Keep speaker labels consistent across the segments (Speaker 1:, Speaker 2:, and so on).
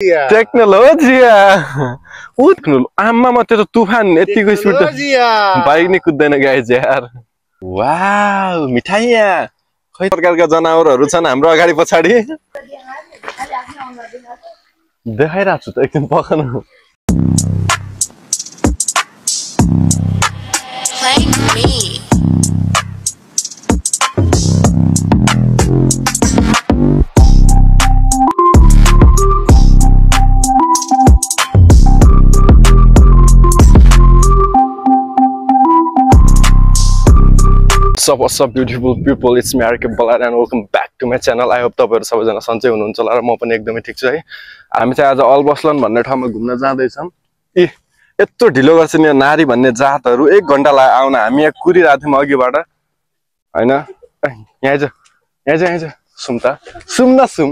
Speaker 1: टेक्नोलोजिया आमा म त्यो त तुफान यतिको स्पिड त बाइक नै कुद्दैन गाइज यार वाउ मिठाइया खै प्रकारका जनावरहरू छन् हाम्रो अगाडि पछाडि देखाइराछु त एकदिन पखन What's up beautiful people, it's me Arke Balar and welcome back to my channel. I hope तपाईहरु सबैजना सन्चै हुनुहुन्छ होला र म पनि एकदमै ठीक छु है। हामी चाहिँ आज अल्बसलन भन्ने ठाउँमा घुम्न जाँदै छौं। यत्रो ढिलो गर्छन् यो नारी भन्ने जातहरु 1 घण्टा लाग्यो आउन। हामी यहाँ कुरिरहेको थियौं अघिबाट हैन। यहाँ आइज सुमता सुम न सुम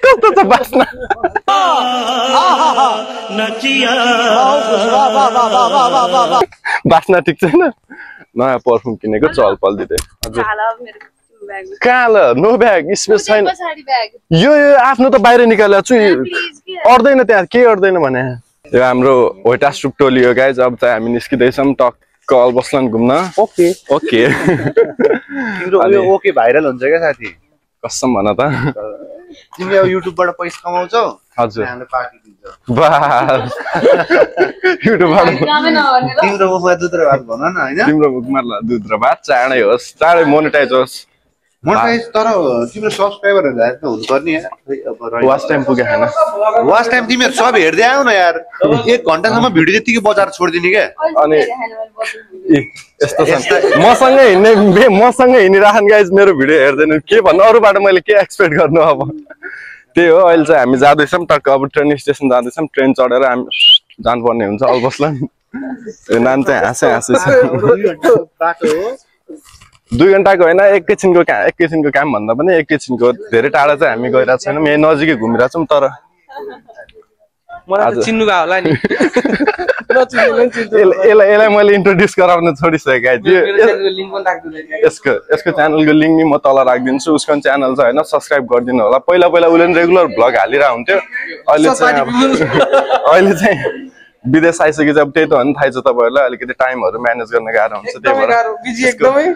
Speaker 1: कस्तो छ बास्ना बास्ना ठीक छैन। नयाँ पर्फ्युम किनेको चल पल दिदै हजुर कालो नो ब्याग स्पेस छैन यो आफ्नो त बाहिर निकालेको छु अड्दैन त्यहाँ के अड्दैन भने यो हाम्रो होइटास्टुक टोली हो गाइज। अब चाहिँ हामी निस्किदै छौं टक्क अल्बसलन घुम्न। ओके ओके
Speaker 2: यो ओके भाइरल हुन्छ के साथी
Speaker 1: कसम भन त
Speaker 2: तिमी अब युट्युबबाट पैसा कमाउँछौ
Speaker 1: हजुर
Speaker 2: हामीले पार्टी दिन्छ
Speaker 1: बस युट्युबबाट
Speaker 2: तिम्रो मुखमा दुध र भात भन न हैन
Speaker 1: तिम्रो मुखमा दुध र भात चाँडै होस् चाँडै मोनेटाइज होस्
Speaker 2: मोनेटाइज तर तिम्रो सब्स्क्राइबरहरु हात हुनु पर्ने यार
Speaker 1: वाच टाइम पुगे हैन
Speaker 2: वाच टाइम तिमीहरु सब हेर्दै आउ न यार 1 घण्टासम्म भिडियो जतिकै बजार छोड्दिने के
Speaker 1: अनि यस्तो छ मसँगै हिँडिराखन गाइज मेरो भिडियो हेर्दैन के भन्नु अरूबाट मैले के एक्सपेक्ट गर्नु अब त्यही हो। अहिले चाहिँ हामी जाँदै छौं टक्क अब ट्रेन स्टेसन जाँदै छौं ट्रेन चढेर हामी जानुपर्ने हुन्छ अल्बसलन। यो नाम चाहिँ हाँसे छ 2 घण्टाको हैन एकैछिनको काम भन्दा पनि एकैछिनको धेरै टाढा चाहिँ हामी गइरा छैनौं यही नजिकै घुमिरा छौं तर
Speaker 3: मलाई त चिन्नु भा होला नि
Speaker 1: यसलाई मैले इन्ट्रोड्युस गराउन छोडिसकेको यसको च्यानलको लिंक नि म तल राखिदिन्छु। उसको च्यानल छ हैन सब्स्क्राइब गरिदिनु होला। पहिला उले रेगुलर भ्लग हालिरा हुन्थ्यो अहिले चाहिँ विदेश आइसकेपछि अब त्यही त हो नि थाहा छ तपाईहरुलाई अलिकति टाइमहरु म्यानेज गर्न गाह्रो हुन्छ त्यही भएर
Speaker 3: बिजी एकदमै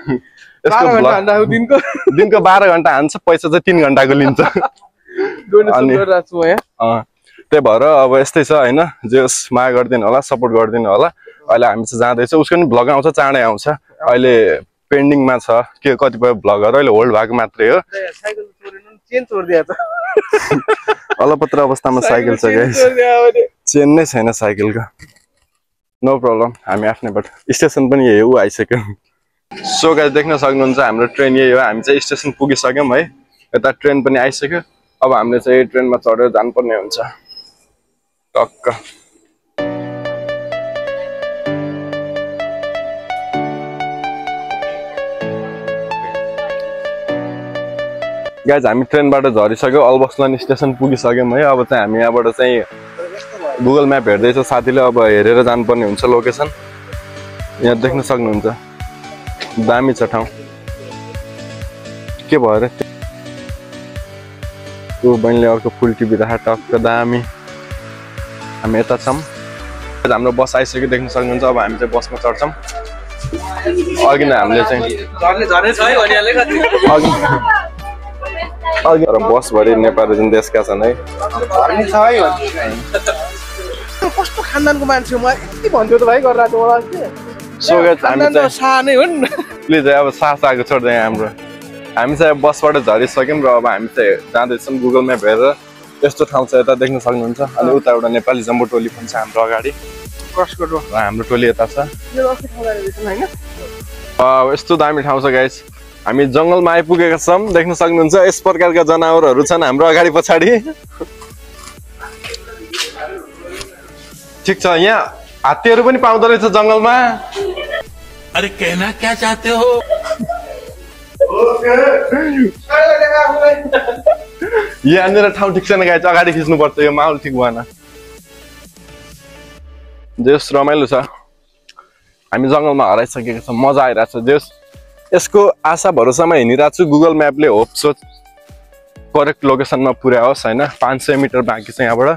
Speaker 1: दिनको 12 घण्टा हान्छ पैसा चाहिँ 3 घण्टाको लिन्छ
Speaker 3: अनि
Speaker 1: त्यही भएर अब यस्तै छ हैन जस माया गर्दिनु होला सपोर्ट गर्दिनु होला। अहिले हामी चाहिँ जाँदै छ उसको नि भ्लग आउँछ चाँडै आउँछ अहिले पेन्डिङमा छ के कतिपय भ्लगहरु अहिले होल्ड भएको मात्रै हो।
Speaker 3: साइकल छोडेन चेन छोड्दिया त
Speaker 1: अलपत्र अवस्थामा साइकल छ गाइस चेन नै छैन साइकलको नो प्रब्लम हामी आफ्नैबाट स्टेसन पनि यही हो आइसक्यो। सो गाइस देख्न सक्नुहुन्छ हाम्रो ट्रेन यही हो हामी चाहिँ स्टेसन पुगिसक्यौं है यता ट्रेन पनि आइसक्यो अब हामीले चाहिँ ट्रेनमा चढेर जानुपर्ने हुन्छ टक्क। गाइस हामी ट्रेनबाट झरिसक्यो अल्बसलन स्टेसन पुगिसक्यौं है अब चाहिँ हामी यहाँबाट चाहिँ गुगल म्याप हेर्दै छ साथीले अब हेरेर जानुपर्ने हुन्छ लोकेसन। यहाँ देख्न सक्नुहुन्छ दामी छ ठाउँ के भयो रे त्यो बहिनीले अर्को फुल टिभी राख टक्क दामी। हामी यता छौं हाम्रो बस आइसक्यो देख्न सक्नुहुन्छ अब हामी चाहिँ बसमा चढ्छौं अघि नै हामीले चाहिँ बस भरि नेपाली जुन देशका छन् है
Speaker 3: कस्तो खानदानको मान्छे म यति भन्थ्यो त भाइ गरिरहेको मलाई
Speaker 1: सो गाइस हामी चाहिँ
Speaker 3: सानै हो नि
Speaker 1: प्लिज अब सासाको छोड्दै हाम्रो हामी चाहिँ बसबाट झरिसक्यौं र अब हामी चाहिँ जाँदैछौं गुगल म्याप हेरेर यस्तो ठाउँ छ यता देख्न सक्नुहुन्छ अनि उता एउटा नेपाली जम्बो टोली पनि छ हाम्रो अगाडि हाम्रो टोली यता छ यस्तो दामी ठाउँ छ गाइस। हामी जंगलमा आइपुगेका छौं देख्न सक्नुहुन्छ यस प्रकारका जनावरहरू छन् हाम्रो अगाडि पछाडि ठीक छ। यहाँ हात्तीहरु पनि पाउँदो रहेछ जंगलमा।
Speaker 4: अरे कहना क्या चाहते हो
Speaker 1: यहाँनिर ठाउँ ठिक छैन गाइस अगाडि खिच्नु पर्छ यो माहौल ठिक भएन देश रमाइलो छ हामी जंगलमा हराइसकेका छौं मजा आइराछ देश यसको आशा भरोसामा हिँडिराछु गुगल म्यापले होप सोच करेक्ट लोकेसनमा पुर्याओस् हैन 500 मिटर बाँकी छ यहाँबाट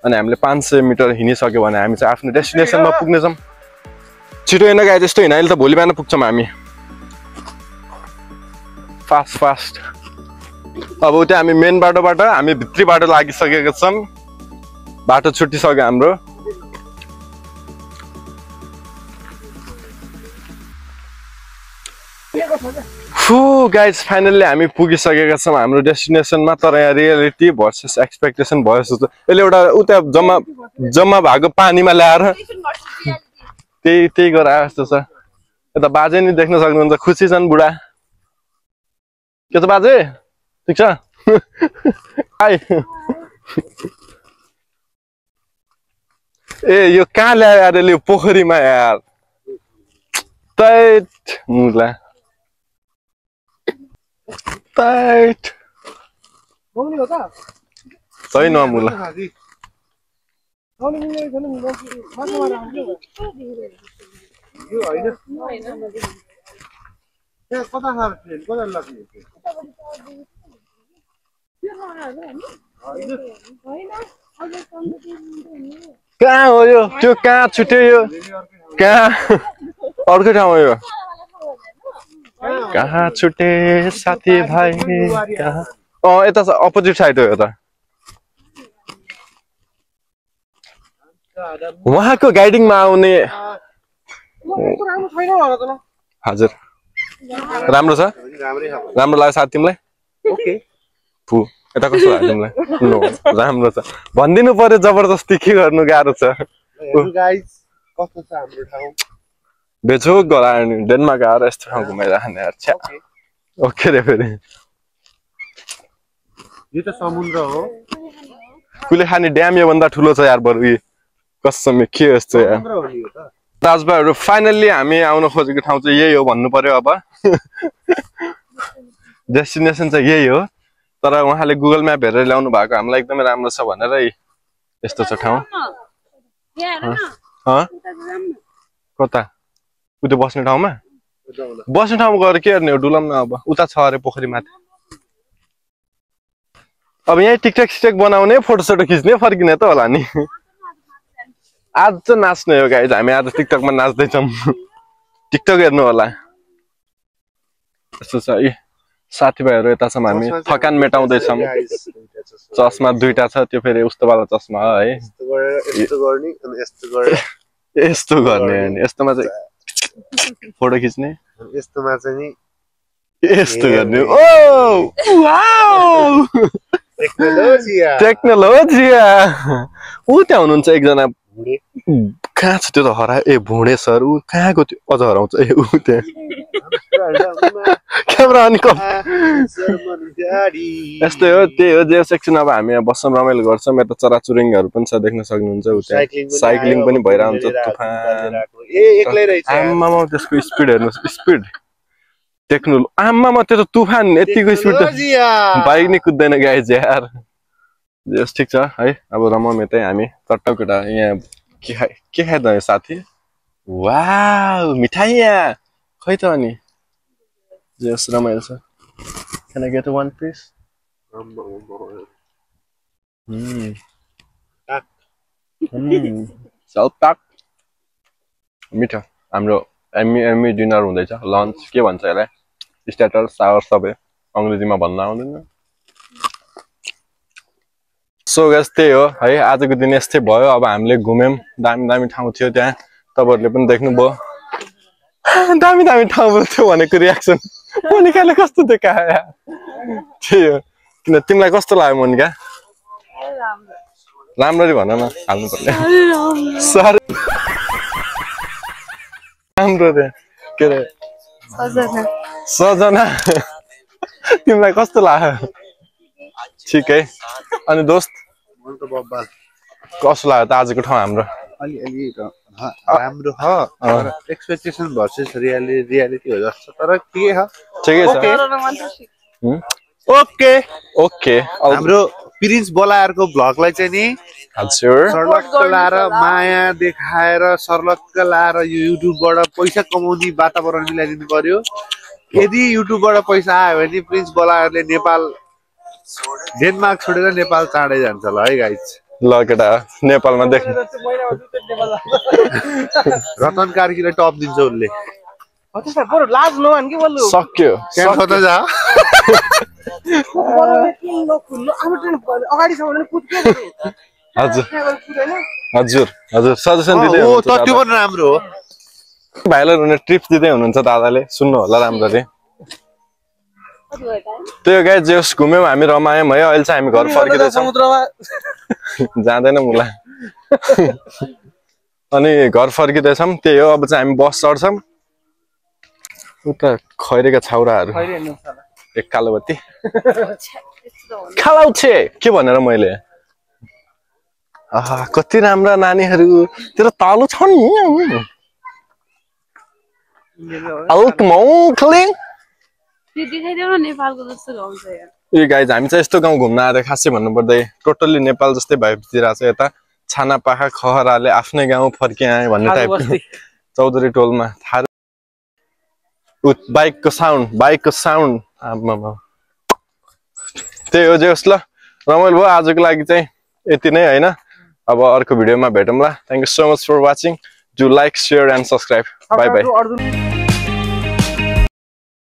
Speaker 1: अनि हामीले 500 मिटर हिँडिसक्यो भने हामी चाहिँ आफ्नो डेस्टिनेसनमा पुग्ने छौं छिटो हिँड्न गए त्यस्तो हिँड अहिले त भोलि बिहान पुग्छौं हामी फास्ट अब उता हामी मेन बाटोबाट हामी भित्री बाटो लागिसकेका छौं बाटो छुटिसक्यो हाम्रो गाइज फाइनल्ली हामी पुगिसकेका छौं हाम्रो डेस्टिनेसनमा तर यहाँ रियालिटी भर्सेस एक्सपेक्टेसन भयो जस्तो यसले एउटा उता जम्मा भएको पानीमा ल्याएर त्यही गराए जस्तो छ यता बाजे नि देख्न सक्नुहुन्छ खुसी छन् बुढा के छ बाजे ठीक छ हाय ए यो कहाँ ल्यायो यार यसले पोखरीमा यार तैट मुला तैट छैन मुला कहाँ हो यो त्यो कहाँ छुट्यो यो कहाँ अर्कै ठाउँ हो यो कहाँ छुटे साथी भाइ कहाँ यता अपोजिट साइड हो यो त उहाँको गाइडिङमा आउने हजुर राम्रो छ राम्रो लाग्यो साथी तिमीलाई ओके फु यता कस्तो लाग्यो तिमीलाई नो राम्रो छ भनिदिनु पर्यो जबरजस्ती के गर्नु गाह्रो छ
Speaker 2: कस्तो छ हाम्रो ठाउँ
Speaker 1: बेचोक गरायो नि डेनमार्क आएर यस्तो ठाउँ घुमाइराख्ने यार छ्या ओके रे फेरि
Speaker 2: यो त समुद्र हो
Speaker 1: कुलेखानी ड्याम यो भन्दा ठुलो छ यार बरु कसम के यस्तो यार दाजुभाइहरू फाइनल्ली हामी आउन खोजेको ठाउँ चाहिँ यही हो भन्नु पर्यो अब डेस्टिनेसन चाहिँ यही हो तर उहाँले गुगल म्याप हेरेर ल्याउनु भएको हामीलाई एकदमै राम्रो छ भनेर यस्तो छ ठाउँ कता उता बस्ने ठाउँमा बस्ने ठाउँमा गएर के गर्ने हो डुलम न अब उता छ अरे पोखरी माथि अब यहीँ टिकटक सिटेक बनाउने फोटोसोटो खिच्ने फर्किने त होला नि आज चाहिँ नाच्ने हो गाइज हामी आज टिकटकमा नाच्दैछौँ टिकटक हेर्नु होला यस्तो छ यी साथीभाइहरू यता छौँ हामी थकान मेटाउँदैछौँ चस्मा दुईटा छ त्यो फेरि उस्तो वाला चस्मा हो है यस्तो गर्ने अनि यस्तोमा चाहिँ फोटो खिच्ने
Speaker 2: यस्तोमा चाहिँ नि
Speaker 1: यस्तो गर्ने ओ वाउ टेक्नोलोजी ऊ त्यहाँ हुनुहुन्छ एकजना कहाँ छ त्यो त हरा ए भुँडे सर ऊ कहाँको त्यो अझ हराउँछ ए ऊ त्यहाँ क्यामेरा अनि यस्तै हो त्यही हो जे सेक्सन अब हामी यहाँ बस्छौँ रमाइलो गर्छौँ यता चराचुरुङ्गीहरू पनि छ देख्न सक्नुहुन्छ उता साइक्लिङ पनि भइरहन्छ तुफान आमामा त्यसको स्पिड हेर्नुहोस् स्पिड टेक्नोलोजी आमामा त्यो त तुफान यतिको स्पिड त बाइक नै कुद्दैन गाइज यार जस ठिक छ है अब रमाउँ यतै हामी चट्टाकेटा यहाँ के खाइदियो साथी वाउ मिठाई यहाँ खै त अनि जस रमाइलो छ Can I get one please? Self pack मिठो हाम्रो एमी डिनर हुँदैछ लन्च के भन्छ यसलाई स्टार्टर सावर सबै अङ्ग्रेजीमा भन्न आउँदैन सो गाइस त्यही हो है आजको दिन यस्तै भयो अब हामीले घुम्यौं दामी ठाउँ थियो त्यहाँ तपाईहरुले पनि देख्नुभयो दामी ठाउँ थियो भनेको रियाक्सन मोनिकाले कस्तो देखायो थियो किन तिमीलाई कस्तो लाग्यो मोनिका राम्ररी भन न हाल्नु पर्ने सर राम्रो रे के रे सजना तिमीलाई कस्तो लाग्यो ठीक है अनि दोस्त कस्तो लाग्यो त आजको ठाउँ हाम्रो
Speaker 2: अलि राम्रो ह एक्सपेक्टेसन भर्सेस रियालिटी हो जस्तो तर के ह
Speaker 1: ठिकै छ
Speaker 2: ओके
Speaker 1: ओके
Speaker 2: हाम्रो प्रिन्स बोलायरको भ्लगलाई चाहिँ नि
Speaker 1: हजुर
Speaker 2: सर्लक्क लाएर माया देखाएर सर्लक्क लाएर यो युट्युबबाट पैसा कमाउने वातावरण मिलाइदिनु पर्यो यदि युट्युबबाट पैसा आयो भने प्रिन्स बोलायरले नेपाल डेनमार्क छोडेर नेपाल चाँडै जान्छ ल है गाइज
Speaker 1: ल केटा नेपालमा देख्नु
Speaker 2: रतन कार्कीले टप दिन्छ उसले
Speaker 3: त्यसलाई बरु लाज नमान कि बल्लु
Speaker 1: सक्यो
Speaker 2: त्यहाँ कता जा
Speaker 3: अगाडिसम्म कुद्यो
Speaker 1: हजुर हजुर हजुर सजेसन दिँदै
Speaker 2: ओ
Speaker 1: हुनुहुन्छ
Speaker 2: त त्यो पनि राम्रो हो
Speaker 1: भाइलाई हुने ट्रिप दिँदै हुनुहुन्छ दादाले सुन्नु होला राम्ररी त्यो गाई जेस घुम्यौँ हामी रमायौँ है अहिले चाहिँ हामी घर फर्किँदैछौँ
Speaker 3: समुद्रमा
Speaker 1: जाँदैन मुला अनि घर फर्किँदैछौँ त्यही हो अब चाहिँ हामी बस चढ्छौँ उता खैरेका छाउराहरू एक कालो बत्ती खालाउछे के भनेर मैले आहा कति राम्रा नानीहरू तेरो तालु छ नि ए गाइज हामी चाहिँ यस्तो गाउँ घुम्न आएर खासै भन्नुपर्दै टोटल्ली नेपाल जस्तै भइदिइरहेको छ यता छाना पाखा खहराले आफ्नै गाउँ फर्किआए भन्ने टाइपको चौधरी टोलमा थाहा बाइकको साउन्ड त्यही हो जे होस् ल रमाइलो भयो आजको लागि चाहिँ यति नै होइन अब अर्को भिडियोमा भेटौँला thank you so much for watching do like share and subscribe bye by